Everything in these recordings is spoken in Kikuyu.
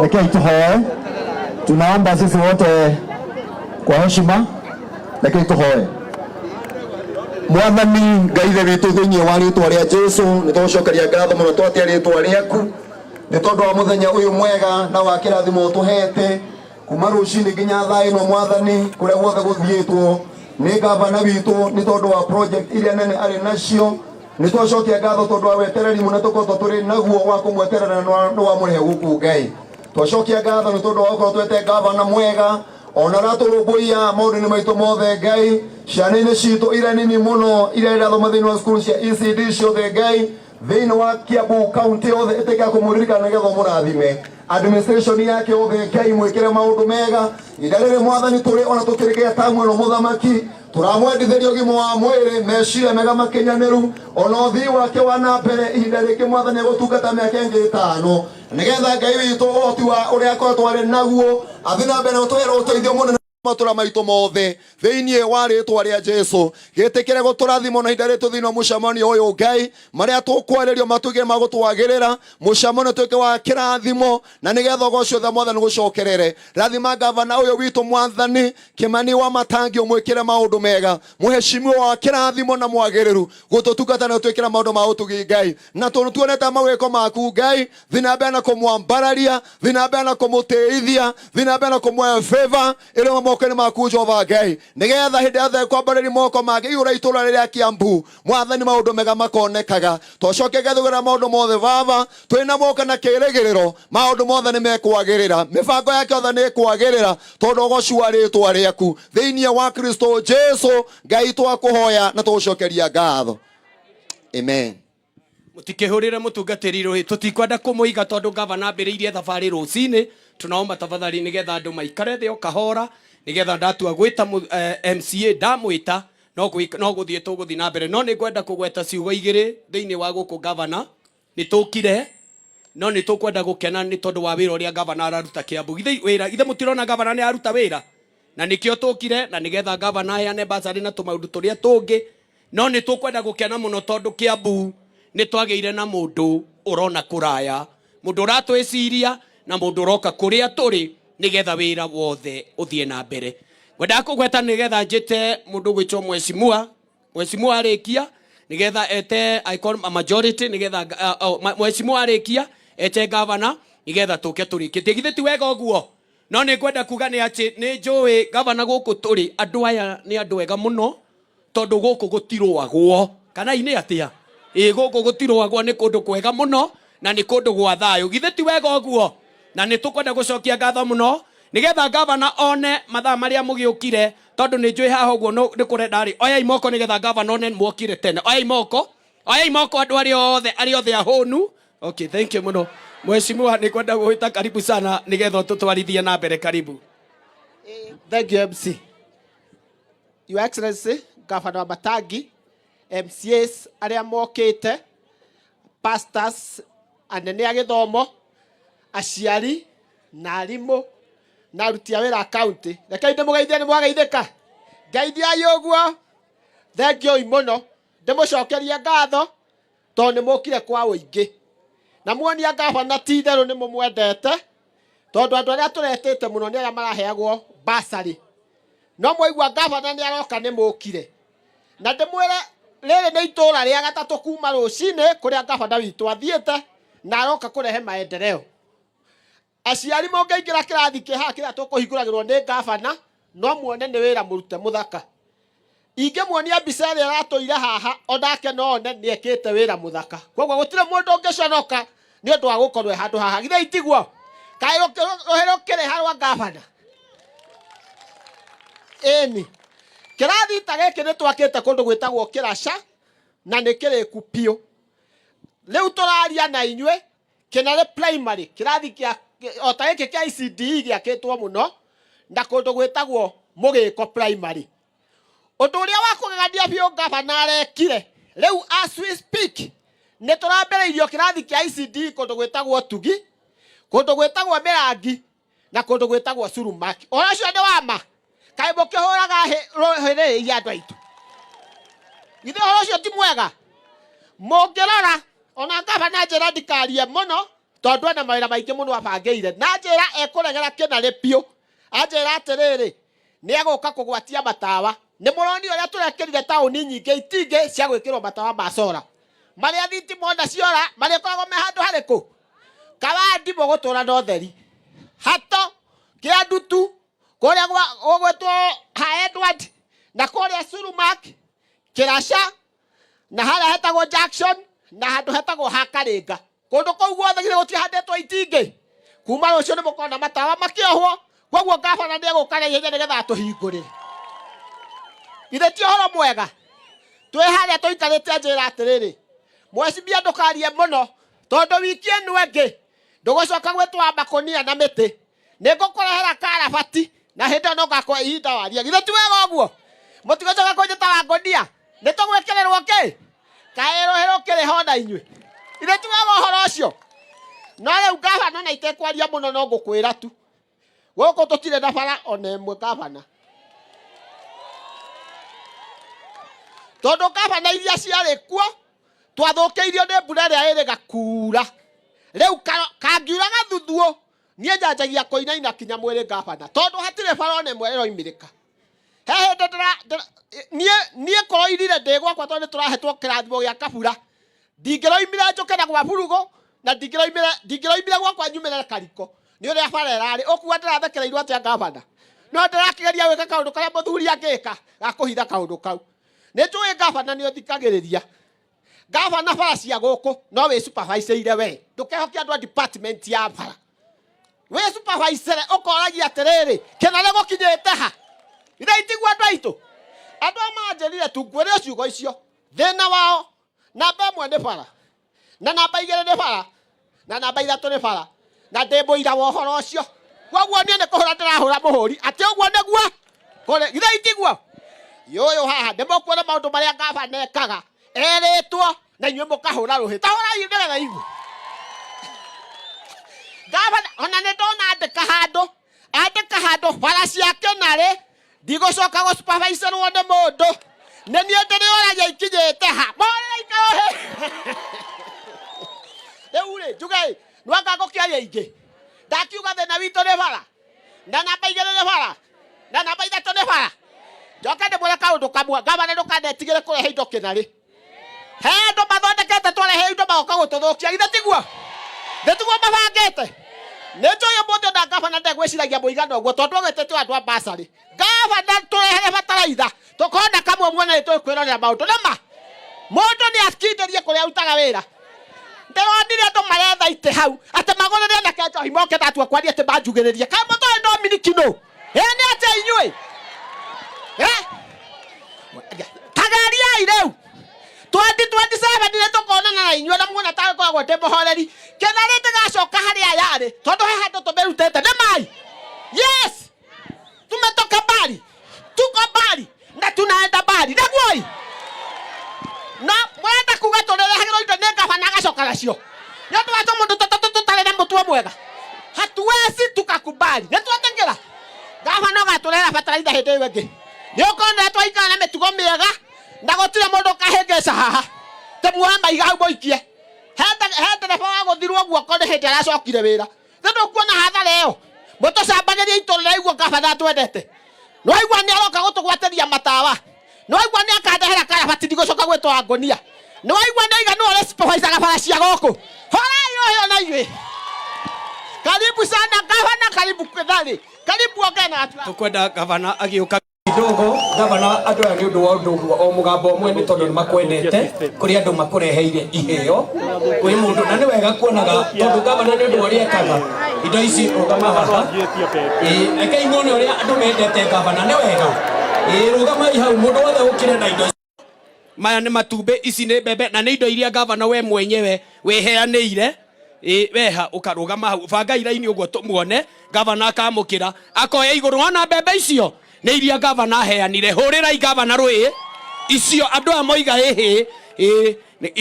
Rekei tuhoe. Tunaomba sisi wote kwa heshima, rekei tuhoe. Mwathani Ngai ithe witũ thĩinĩ wa rĩtwa rĩa Jesu nĩ tũgũcokeria ngatho mũno twatia rĩtwa rĩaku nĩ tondũ wa mũthenya ũyũ mwega na wa kĩrathimo ũtũhete kuma rũcinĩ nginya thaa ĩno. Mwathani, kũrĩa guothe gũthiĩtwo nĩ gavana witũ nĩ tondũ wa project iria nene arĩ nacio, nĩ twacokia ngatho tondũ wa wetereri mũno tũkoretwo tũrĩ naguo wa kũmweterera na nĩ wamũrehe gũkũ. Ngai, twacokia ngatho nĩ tondũ wa gũkorwo twete gavana mwega ona aratũrũmbũiya maũndũ-inĩ maitũ mothe. Ngai, ciana-inĩ citũ iria nini mũno iria irathoma thĩinĩ wa cukuru cia ECD ciothe, Ngai, thĩinĩ wa Kiambu County yothe, ĩtĩka kũmũririkana nĩgetha ũmũrathime administration yake yothe. Ngai, mwĩkĩre maũndũ mega. Ihinda rĩrĩ, Mwathani, tũrĩ ona tũkĩrĩkĩria tamu ĩno, mũthamaki, tũramwendithĩria ũgima wa mwĩrĩ, meciria mega makinyanĩru, ona ũthii wake wa na mbere. Ihinda rĩngĩ, Mwathani, egũtungata mĩaka ĩngĩ 5 nĩgetha Ngai witũ ũhoti wa ũrĩa akoretwo arĩ naguo athiĩ na mbere na gũtũhera ũteithio mũnene matũra maitũ mothe thĩinĩ wa rĩtwa rĩa Jesu. Gĩtĩkĩre gũtũrathimo na ihinda rĩtũ thĩinĩ wa mũcemanio ũyũ. Ngai, marĩa tũkwarĩrio matuĩke ma gũtwagĩrĩra, mũcemanio ũtuĩke wa kĩrathimo na nĩgetha ũgoci ũthe Mwathani gũcokerere. Rathima gavana ũyũ witũ, Mwathani Kĩmani wa Matangi, ũmwĩkĩre maũndũ mega, mũheshimiwa wa kĩrathimo na mwagĩrĩru gũtũtungata na gũtwĩkĩra maũndũ ma ũtugi. Ngai, na tondũ tuonete mawĩko maku, Ngai, thi na mbere na kũmwambararia, thi na mbere na kũmũtĩithia, thi na mbere na kũmũhe favor ĩrĩ moko-inĩ maku, Jehova Ngai, nĩgetha hĩndĩ yothe kwambararia moko make igũrũ rĩa itũũra rĩrĩa Kiambu, Mwathani, maũndũ mega makonekaga. Twacokia gethugĩra maũndũ mothe, Baba, twĩna moka na kĩrĩgĩrĩro maũndũ mothe nĩ mekwagĩrĩra, mĩbango yake yothe nĩ ĩkwagĩrĩra tondũ ũgoci wa rĩtwa rĩaku thĩinĩ wa Kristo Jesu. Ngai, twakũhoya na tũgũcokeria ngatho. Amen. Mũtikĩhũrĩre mũtungatĩri rũhĩ, tũtikwenda kũmũiga tondũ gavana ambĩrĩirie thabarĩ rũcinĩ. Tunaomba tafadhali nĩgetha andũ maikare thĩ o kahora nĩgetha ndatua gwĩta MCA ndamwĩta no gũthiĩ tũgũthiĩ na mbere. No nĩ ngwenda kũgweta ciugo igĩrĩ thĩinĩ wa gũkũ. Gavana nĩ tũkire, no nĩ tũkwenda gũkena nĩ tondũ wa wĩra ũrĩa gavana araruta Kiambu. Githĩ wĩra, githĩ mũtirona gavana nĩ aruta wĩra? Na nĩkĩo tũkire na nĩgetha gavana aheane bursary na tũmaũndũ tũrĩa tũngĩ. No nĩ tũkwenda gũkena mũno tondũ Kiambu nĩ twagĩire na mũndũ ũrona kũraya, mũndũ ũratwĩciria na mũndũ ũroka kũrĩa tũrĩ nĩgetha wĩra wothe ũthiĩ na mbere. Ngwendaga kũgweta nĩgetha njĩte mũndũ gwĩtwo mheshimiwa. Mheshimiwa arĩkia nĩgetha ete, I call a majority, nĩgetha mheshimiwa arĩkia ete gavana nĩgetha tũke tũrĩkĩtie. Githĩ ti wega ũguo? No nĩ ngwenda kuga nĩ atĩ nĩ njũĩ gavana, gũkũ tũrĩ andũ aya nĩ andũ ega mũno tondũ gũkũ gũtirũagwo, kana inĩ atĩa? Ĩ, gũkũ gũtirũagwo, nĩ kũndũ kwega mũno na nĩ kũndũ gwa thayũ. Githĩ ti wega ũguo? Na nĩ tũkwenda gũcokia ngatho mũno nĩgetha gavana one mathaa marĩa mũgĩũkire tondũ nĩ njũĩ haha ũguo nĩ kũrenda rĩ. Oyai moko nĩgetha gavana one mwokire tene. Oyai moko, oyai moko, andũ arĩa othe ahũnu. Okay, thank you mũno. Mheshimiwa, nĩ kwenda gwĩta, karibu sana nĩgetha ũtũtwarithie na mbere. Karibu. Thank you, MC. Your Excellency, Governor Matangi, MCAs arĩa mokĩte, pastors, anene a gĩthomo, aciari na arimũ na aruti a wĩra a county. Rekei ndĩmũgeithie. Nĩ mwageithĩka? Ngeithiai ũguo. Thank you mũno. Ndĩmũcokerie ngatho tondũ nĩ mũkire kwa ũingĩ na muonia gavana ti itherũ nĩ mũmwendete, tondũ andũ arĩa tũretĩte mũno nĩ arĩa maraheagwo basarĩ, no mwaigua gavana nĩ aroka nĩ mũkire. Na ndĩmwĩre, rĩrĩ nĩ itũũra rĩa gatatũ kuma rũcinĩ kũrĩa gavana witũ athiĩte na aroka kũrehe maendeleo. Aciari, mũngĩingĩra kĩrathi kĩ haha kĩrĩa tũkũhingũragĩrwo nĩ gavana, no muone nĩ wĩra mũrute mũthaka. Ingĩmuonia mbica ĩrĩa ĩratũire haha, onake no one nĩ ekĩte wĩra mũthaka. Koguo gũtirĩ mũndũ ũngĩconoka nĩ ũndũ wa gũkorwo e handũ haha. Githĩ itiguo? Kaĩ rũhĩ rũkĩrĩha rwa gavana? Ĩni, kĩrathi ta gĩkĩ nĩ twakĩte kũndũ gwĩtagwo Kĩraca na nĩ kĩrĩku biũ. Rĩu tũraria na inyuĩ Kĩnarĩ Primary, kĩrathi kĩa o ta gĩkĩ kĩa ECDE gĩakĩtwo mũno na kũndũ gwĩtagwo Mũgĩko Primary. Ũndũ ũrĩa wa kũgegania biũ gavana arekire rĩu, as we speak, nĩ tũrambĩrĩirio kĩrathi kĩa ECDE kũndũ gwĩtagwo Tugi, kũndũ gwĩtagwo Mĩrangi na kũndũ gwĩtagwo Surumaki. Ũhoro ũcio nĩ wa ma? Kaĩ mũkĩhũraga rũhĩrĩria andũ aitũ? Githĩ ũhoro ũcio ti mwega? Mũngĩrora ona gavana njĩra ndikarie mũno. Tondũ ena mawĩra maingĩ mũno abangĩire. Na anjĩra ekũregera kĩnarĩ biũ. Anjĩra atĩrĩrĩ, nĩ egũka kũgwatia matawa. Nĩ mũronire ũrĩa tũrekĩrire taũni nyingĩ itingĩ cia gwĩkĩrwo matawa ma solar. Marĩa thitima ona ciora, marĩkoragwo me handũ harĩkũ? Kawandi mũgũtũra na ũtheri. Hato, Kĩandutu, kũrĩa gũgwĩtwo ha Edward, na kũrĩa Surumak, Kĩraca, na harĩa hetagwo Jackson, na handũ hetagwo ha Karinga. Kũndũ kũu guothe githĩ gũtihandĩtwo itingĩ? Kuma rũciũ nĩ mũkona matawa makĩohwo, koguo gavana nĩ egũka na ihenya nĩgetha atũhingũrĩre. Githĩ ti ũhoro mwega? Twĩ harĩa tũikarĩte anjĩra atĩrĩrĩ, mwecimia ndũkarie mũno, tondũ wiki ĩno ĩngĩ ndũgũcoka gwĩtwo wa makũnia na mĩtĩ. Nĩ ngũkũrehera karabati na hĩndĩ ĩyo no ngakũhe ihinda warie. Githĩ ti wega ũguo? Mũtigũcoka kũnjĩta wa ngũnia. Nĩ tũgwĩkĩrĩrwo kĩ? Kaĩ rũhĩ rũkĩrĩ ho na inyuĩ? Githĩ ti wega ũhoro ũcio? No rĩu gavana na itekwaria mũno no ngũkwĩra tu. Gũkũ tũtirĩ na bara ona ĩmwe gavana. Tondũ gavana iria ciarĩ kuo twathũkĩirio nĩ mbura ĩrĩa ĩrĩga kuura. Rĩu kangiura gathuthuo niĩ njanjagia kũinaina kinya mwĩrĩ gavana tondũ hatirĩ bara ona ĩmwe ĩroimĩrĩka. He hĩndĩ niĩ kũroirire ndĩ gwakwa tondũ nĩtũrahetwo kĩrathimo gĩa kabura. Ndingĩroimire njũke na gwa burugũ na ndingĩroimire gwakwa nyumĩre kariko nĩ ũrĩa bara ĩrarĩ. Ũkuga ndĩrathekereirwo atĩa gavana? No ndĩrakĩgeria gwĩka kaũndũ karĩa mũthuri angĩka ga kũhitha kaũndũ kau. Nĩ njũĩ gavana nĩ ũthikagĩrĩria. Gavana bara cia gũkũ no wĩ superviseire we. Ndũkehoke andũ a department ya bara. Wĩ supervisere ũkoragia atĩrĩrĩ, kĩnarĩ gũkinyĩte ha? Ithe itiguo andũ aitũ. Andũ aya manjĩrire tu ngwĩre ciugo icio. Thĩna wao namba 1 nĩ bara, na namba 2 nĩ bara, na namba 3 nĩ bara, na ndĩ mũira wa ũhoro ũcio. Koguo niĩ nĩ kũhũra ndĩrahũra mũhũri atĩ ũguo nĩguo kũrĩ. Githĩ itiguo? Yũyũ haha nĩ mũkuona maũndũ marĩa gavana ekaga erĩtwo na inyuĩ mũkahũra rũhĩ. Ta hũrai nĩgetha igue. Gavana ona nĩ ndona andĩka handũ, andĩka handũ bara cia Kĩnarĩ ndigũcoka gũsuperviserwo nĩ mũndũ, nĩ niĩ ndĩrĩoragia ikinyĩte ha. Mũhũrĩre ikarũhĩ. Rĩu rĩ njuge ĩ, nwanga ngũkĩaria ingĩ. Ndakiuga thĩna witũ nĩ bara, na namba 2 nĩ bara, na namba 3 nĩ bara. Njoke ndĩmwĩre kaũndũ kamwe, gavana ndũkanetigĩre kũrehe indo Kĩnarĩ. He andũ mathondekete twarehe indo magoka gũtũthũkia, githĩ tiguo? Githĩ tiguo mabangĩte? Nĩ njũĩ ũmũthĩ ona gavana ndegwĩciragia mũigana ũguo tondũ agwĩtĩtwo andũ a basarĩ. Gavana tũrehere bataraitha tũkona kamwe muone nĩ tũkwĩrorera maũndũ. Nĩ ma mũndũ nĩ akindĩrie kũrĩa arutaga wĩra. Ndĩronire andũ maretha itĩ hau atĩ magũrĩre anake njohi moke ndatua kwaria atĩ manjugĩrĩrie. Kaĩ mũtoĩ Dominic nũ? Ĩ nĩ atĩa inyuĩ? Tageriai rĩu. 2027 nĩ tũkonana na inyuĩ na muona ta ngoragwo ndĩ mũhoreri. Kĩnarĩ ndĩgacoka harĩa yarĩ tondũ he handũ tũmĩrutĩte. Nĩ mai? Yes! Tumetoka mbali, tuko mbali na tunaenda mbali. Nĩguo-ĩ? Na mũrenda kuga tũrĩrehagĩrwo indo nĩ gavana agacoka nacio nĩ ũndũ wa tũmũndũ tũtatũ tũtarĩ na mũtwe mwega. Hatuwezi tukakubali. Nĩ twetĩkĩra gavana ũgatũrehera bataraitha hĩndĩ ĩyo ĩngĩ. Nĩ ũkona twaikara na mĩtugo mĩega na gũtirĩ mũndũ ũkahĩngĩca haha. Tũmuoe maiga hau mũikie. He ndereba wa gũthirwo guoko nĩ hĩndĩ aracokire wĩra. Nĩ ndũkuona hathara ĩyo? Mũtũcambagĩrie itũũra rĩa gavana atwendete. Nĩwaigua nĩ aroka gũtũgwatĩria matawa. Nĩwaigua nĩ akandehera karabati ndigũcoka gwĩtwo wa ngũnia. Nĩwaigua nĩ oiga nĩwe ũrĩ bara cia gũkũ. Horai rũhĩ ona inyuĩ. Karibu sana gavana, karibu Kĩtharĩ. Karibu ongee na watu. Tũkwenda gavana agĩũka kidogo. Gavana, andũ aya nĩ ũndũ wa ũndũ ũmwe o mũgambo ũmwe nĩ tondũ nĩ makwendete, kũrĩ andũ makũreheire iheo kwĩ mũndũ, na nĩ wega kuonaga tondũ gavana nĩ ũndũ wa ũrĩa ekaga indo ici. Rũgama haha, ĩĩ, rekei muone ũrĩa andũ mendete gavana. Nĩ wega, ĩĩ, rũgamai hau mũndũ wothe ũkire na indo maya nĩ matumbĩ, ici nĩ mbembe na nĩ indo iria gavana we mwenyewe wĩheanĩire. Ĩĩ, weha ũkarũgama hau, bangai raini ũguo tũmuone gavana akamũkĩra akoya igũrũ. Wona mbembe icio nĩ iria gavana aheanire. Hũrĩrai gavana rũĩ icio andũ aya moiga ĩhĩ. Ĩĩ,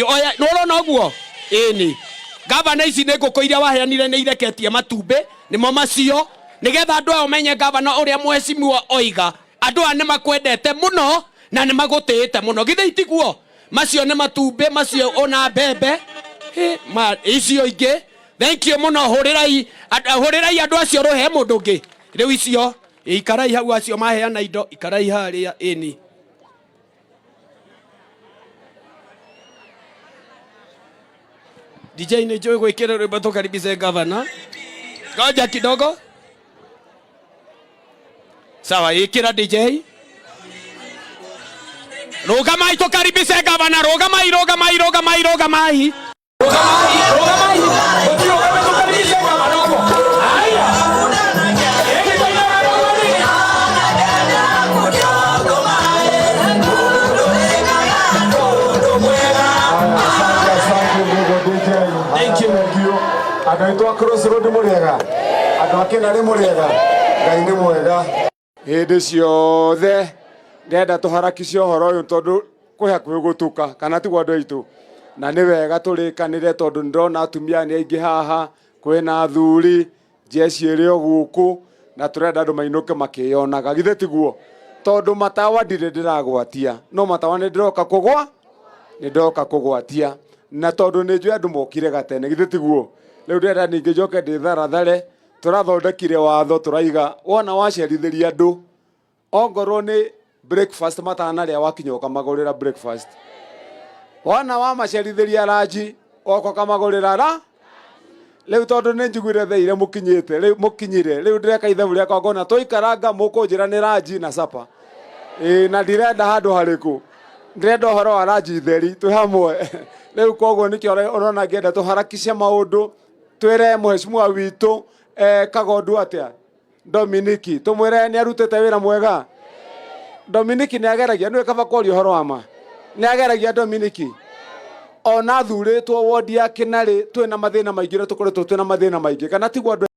oya, nĩ ũrona ũguo? Ĩĩ, nĩ gavana, ici nĩ ngũkũ iria waheanire, nĩ ireketie matumbĩ, nĩmo macio, nĩgetha andũ aya ũmenye gavana ũrĩa mheshimiwa oiga andũ aya nĩ makwendete mũno na nĩ magũtĩĩte mũno. Githĩ itiguo? Macio nĩ matumbĩ macio ona mbembe. Hĩ, ma, icio ingĩ Thank you muno. Hurirai, hurirai andu acio ruhe mundu ungi riu icio ikarai hau acio maheana indo ikarai haria ini. DJ nä njå gwä kä ra rwä mbo tå karibice gavana. Ngoja kidogo. Sawa, ikira DJ. Rũgamai tũkaribishe gavana, rũgamai, rũgamai, rũgamai, rũgamai. Rũgamai, rũgamai. Tũtirũgame tũkaribishe gavana ũguo. Haya. Asante, asante ndugu DJ. Thank you. Thank you. Andũ aitũ a Crossroad mũrĩega, andũ a Kĩnarĩ mũrĩega, Ngai nĩ mwega hĩndĩ ciothe. Ndĩrenda tũharakicie ũhoro ũyũ tondũ kwĩ hakuhĩ gũtuka, kana tiguo andũ aitũ? Na nĩ wega tũrĩkanĩre tondũ nĩndĩrona atumia nĩ aingĩ haha, kwĩna athuri, jeshi ĩrĩ o gũkũ, na tũrenda andũ mainũke makĩyonaga, githĩ tiguo? Tondũ matawa ndirĩ ndĩragwatia, no matawa nĩ ndĩroka kũgwa, nĩ ndoka kũgwatia, na tondũ nĩ njũĩ andũ mokire gatene, githĩ tiguo? Rĩu ndĩrenda ningĩ njoke ndĩtharathare. Tũrathondekire watho tũraiga wona wacerithĩria andũ ongorwo nĩ breakfast matanarĩa, wakinya ũkamagũrĩra breakfast, wona wamacerithĩria ranji oka ũkamagũrĩra ra. Rĩu tondũ nĩ njiguire thaa iria mũkinyĩte rĩu mũkinyire rĩu, ndĩreka ithabu rĩakwa ngona tũikaranga mũkũnjĩra nĩ ranji na sapa. Ĩĩ, na ndirenda handũ harĩkũ, ndĩrenda ũhoro wa ranji theri twĩ hamwe rĩu. Koguo nĩkĩo ũrona ngĩenda tũharakice maũndũ, twĩre mheshimiwa witũ Kagondu atĩa Dominiki, tũmwĩre nĩ arutĩte wĩra mwega. Dominiki nĩ ageragia, nĩwe kaba kwaria ũhoro wa ma, nĩ ageragia Dominiki. Ona athurĩtwo wodi ya Kĩnarĩ twĩna mathĩna maingĩ, na tũkoretwo twĩna mathĩna maingĩ, kana tiguo andũ?